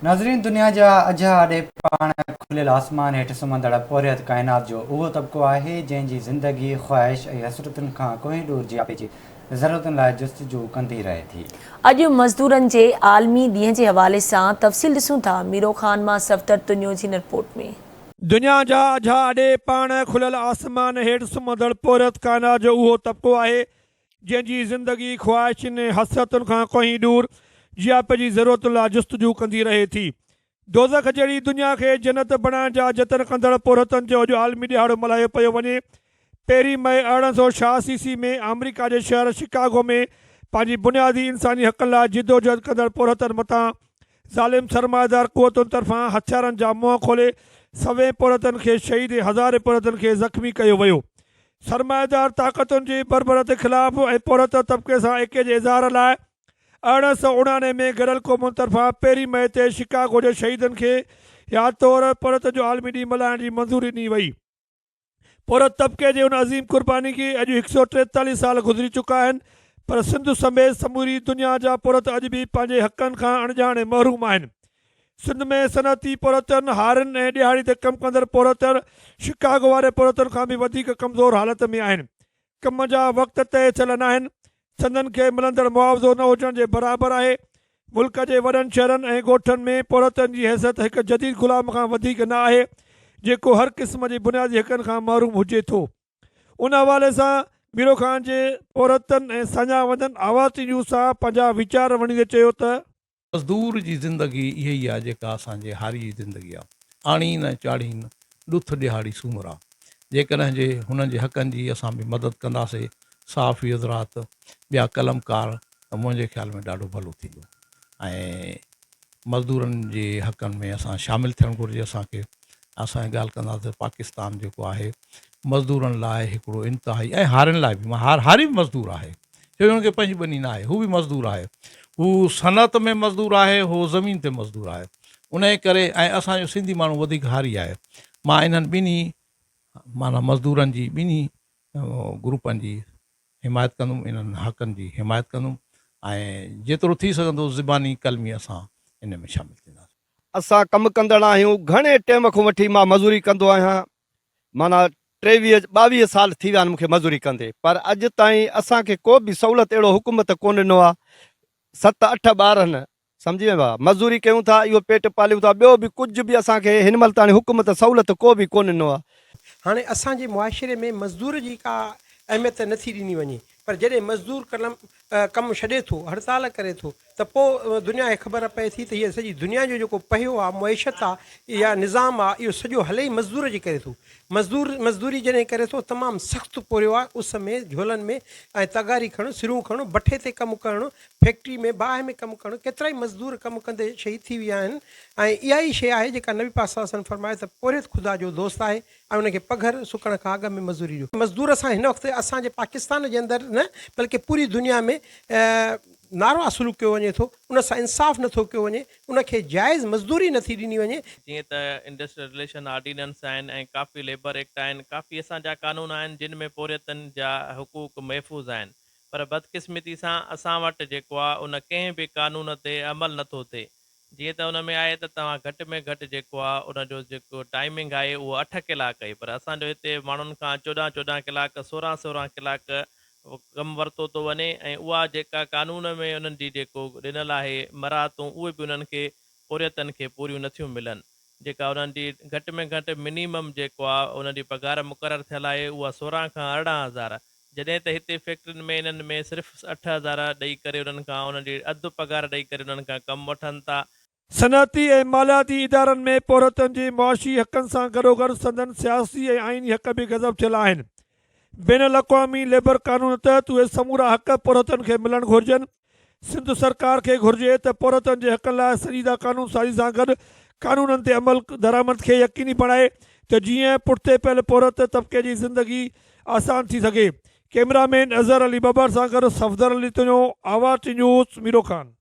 ناظرين دنيا جا اجها آڏي پاڻ کليل آسمان هيٺ سمهندڙ پورهيت ڪائنات جو اهو طبقو آهي جنهن جي زندگي خواهش ۽ حسرتن کان ڪوهين ڏور جياپي جي ضرورتن لاء جستجو ڪندي رهي ٿي. اڄ مزدورن جي عالمي ڏينهن جي حوالي سان تفصيل ڏسون ٿا ميرو خان مان صفدر تنيو جي هن رپورٽ ۾. دنيا جا اجها آڏي پاڻ کليل آسمان هيٺ سمهندڙ پورهيت ڪائنات جو اهو طبقو آهي جنهن جي زندگي خواهشن ۽ حسرتن کان ڪوهين ڏور جياپي جي ضرورتن لاء جستجو ڪندي رهي ٿي. دوزخ جهڙي دنيا کي جنت بڻائڻ جا جتن ڪندڙ پورهيتن جو اڄ عالمي ڏهاڙو ملهايو پيو وڃي. پهرين مئي 1886 عيسوي ۾ آمريڪا جي شهر شڪاگو ۾ پنهنجي بنيادي انساني حقن لاء جدوجهد ڪندڙ پورهيتن مٿان ظالم سرمائيدار قوتن طرفان هٿيارن جا منهن کولي سوين پورهيتن کي شهيد ۽ هزارين پورهيتن کي زخمي ڪيو ويو. سرمائيدار طاقتن جي بربريت خلاف ۽ پورهيت طبقي سان ايڪي جي اظهار لاء 1889 ۾ گڏيل قومن طرفان پهرين مئي تي شڪاگو جي شهيدن کي ياد طور پورهيتن جو عالمي ڏينهن ملهائڻ جي منظوري ڏني وئي. پورهيت طبقي جي ان عظيم قرباني کي اڄ هڪ سئو ٽيتاليهه سال گذري چڪا آهن پر سنڌ سميت سموري دنيا جا پورهيت اڄ به پنهنجي حقن کان اڻڄاڻ ۽ محروم آهن. سنڌ ۾ صنعتي پورهيتن، هارين ۽ ڏهاڙي تي ڪم ڪندڙ پورهيتن شڪاگو واري پورهيتن کان به وڌيڪ ڪمزور حالت ۾ آهن. ڪم جا وقت طئي ٿيل ناهن، سندن کي ملندڙ معاوضو نه هجڻ جي برابر آهي. ملڪ جي وڏن شهرن ۽ ڳوٺن ۾ پورهيتن جي حيثيت هڪ جديد غلام کان وڌيڪ نه آهي، جيڪو هر قسم جي بنيادي حقن کان محروم هجي ٿو. ان حوالي سان ميرو خان جي پورهيتن ۽ ساڃاهه وندن آواز ٽي نيوز سان پنهنجا ويچار ونڊيندي چيو ته. مزدور جي زندگي اها ئي آ جيڪا اسان جي هاري جي زندگي آ. آڻين ۽ چاڙهين، ڏٿ ڏهاڙي سومرا. جيڪڏهن جي هنن جي حقن جي اسان به مدد ڪنداسي، صحافي حضرات، ٻيا قلمڪار ته منهنجي خيال ۾ ڏاڍو ڀلو ٿيندو ۽ مزدورن جي حقن ۾ اسان شامل ٿيڻ گهرجي اسان کي. اسان ڳالهه ڪنداسين ته پاڪستان جيڪو آهي مزدورن لاء هڪڙو انتهائي ۽ هارين لاء به هاري به مزدور آهي ڇو جو هن کي پنهنجي ٻني نه آهي هو به مزدور آهي هو صنعت ۾ مزدور آهي هو زمين تي مزدور آهي انهي ڪري ۽ اسان جو سنڌي ماڻهو وڌيڪ هاري آهي مان انهن ٻنهي معنيٰ مزدورن جي ٻنهي گروپن جي حمايت ڪندم انهن حقن جي حمايت ڪندم ۽ جيترو ٿي سگهندو زباني قلمي اسان ان ۾ شامل ٿينداسين. اسان ڪم ڪندڙ آهيون گهڻي ٽيم کان وٺي مان مزوري ڪندو آهيان معنيٰ ٽيويهه ٻاويهه سال ٿي ويا آهن مون کي مزوري ڪندي پر اڄ تائين اسان کي ڪو به سهولت اهڙو حڪومت ڪونه ڏنو آهي ست اٺ ٻار آهن سمجهي ويا مزوري ڪيون ٿا اهو پيٽ پاليون ٿا ٻيو به ڪجهه به اسان کي هن مهل تاڻي حڪومت سهولت ڪو به ڪونه ڏنو آهي. هاڻي اسان جي معاشري ۾ مزدور جي ڪا اهميت نٿي ڏني وڃي پر جڏهن مزدور قلم ڪم ڇڏي ٿو، هڙتال ڪري ٿو ته پوء دنيا کي خبر پئي ٿي ته هيء سڄي دنيا جو جيڪو پهيو آ، معيشت آ يا نظام آ اهو سڄو هلي ئي مزدور جي ڪري ٿو. مزدور مزدوري جڏهن ڪري ٿو تمام سخت پورهيو آ، اس ۾، جهولن ۾ ۽ تغاري کڻ، سرون کڻ، بٺي تي ڪم ڪرڻ، فيڪٽري ۾ باهه ۾ ڪم ڪرڻ، ڪيترائي مزدور ڪم ڪندي شهيد ٿي ويا آهن ۽ اها ئي شيء آهي جيڪا نبي پاڪ صلي الله عليه وسلم فرمايو ته پورهيت خدا جو دوست آهي. ۽ ان کي پگهر سڪڻ کان اڳ ۾ مزوري ڏيو. مزدور سان هن وقت اسان جي پاڪستان جي اندر نه بلڪه پوري دنيا ۾ ناروا سلوڪ ڪيو وڃي ٿو، ان سان انصاف نه ٿو ڪيو وڃي، ان کي جائز مزدوري نه ٿي ڏني وڃي. جيئن ته انڊسٽريل رليشن آرڊيننس آهن ۽ ڪافي ليبر ايڪٽ آهن، ڪافي اسان جا قانون آهن جن ۾ پورهيتن جا حقوق محفوظ آهن پر بدقسمتي سان اسان وٽ جيڪو آهي ان ڪنهن به قانون تي عمل نه ٿو ٿئي جيئن ته ان ۾ آهي ته توهان گهٽ ۾ گهٽ جيڪو آ ان جو جيڪو ٽائمنگ آهي اهو اٺ ڪلاڪ آهي پر اسان جو هتي ماڻهن کان چوڏهن چوڏهن ڪلاڪ سورهن سورهن ڪلاڪ ڪم ورتو ٿو وڃي ۽ اها جيڪا قانون ۾ انهن جي جيڪو ڏنل آهي مراعتون اهي به انهن کي پورهيتن کي پوريون نٿيون ملن جيڪا انهن جي گهٽ ۾ گهٽ منيمم جيڪو آ انهن جي پگهار مقرر ٿيل آهي اها سورهن کان 18 هزار جڏهن ته هتي فيڪٽرين ۾ انهن ۾ صرف 8000 ڏئي ڪري انهن کان انهن جي اڌ پگهار ڏئي ڪري انهن کان ڪم وٺن ٿا. صنعتي ۽ مالياتي ادارن ۾ پورهيتن جي معاشي حقن سان گڏوگڏ سندن سياسي ۽ آئيني حق به غضب ٿيل آهن. بين الاقوامي ليبر قانون تحت اهي سمورا حق پورهيتن کي ملڻ گهرجن. سنڌ سرڪار کي گهرجي ته پورهيتن جي حقن لاء سنجيده قانون سازي سان گڏ قانونن تي عمل درآمد کي يقيني بڻائي ته جيئن پٺتي پيل پورهيت طبقي جي زندگي آسان ٿي سگهي. ڪئميرا مين اظهر علي ٻٻر سان گڏ صفدر علي تنيو، آواز ٽي نيوز، ميرو خان.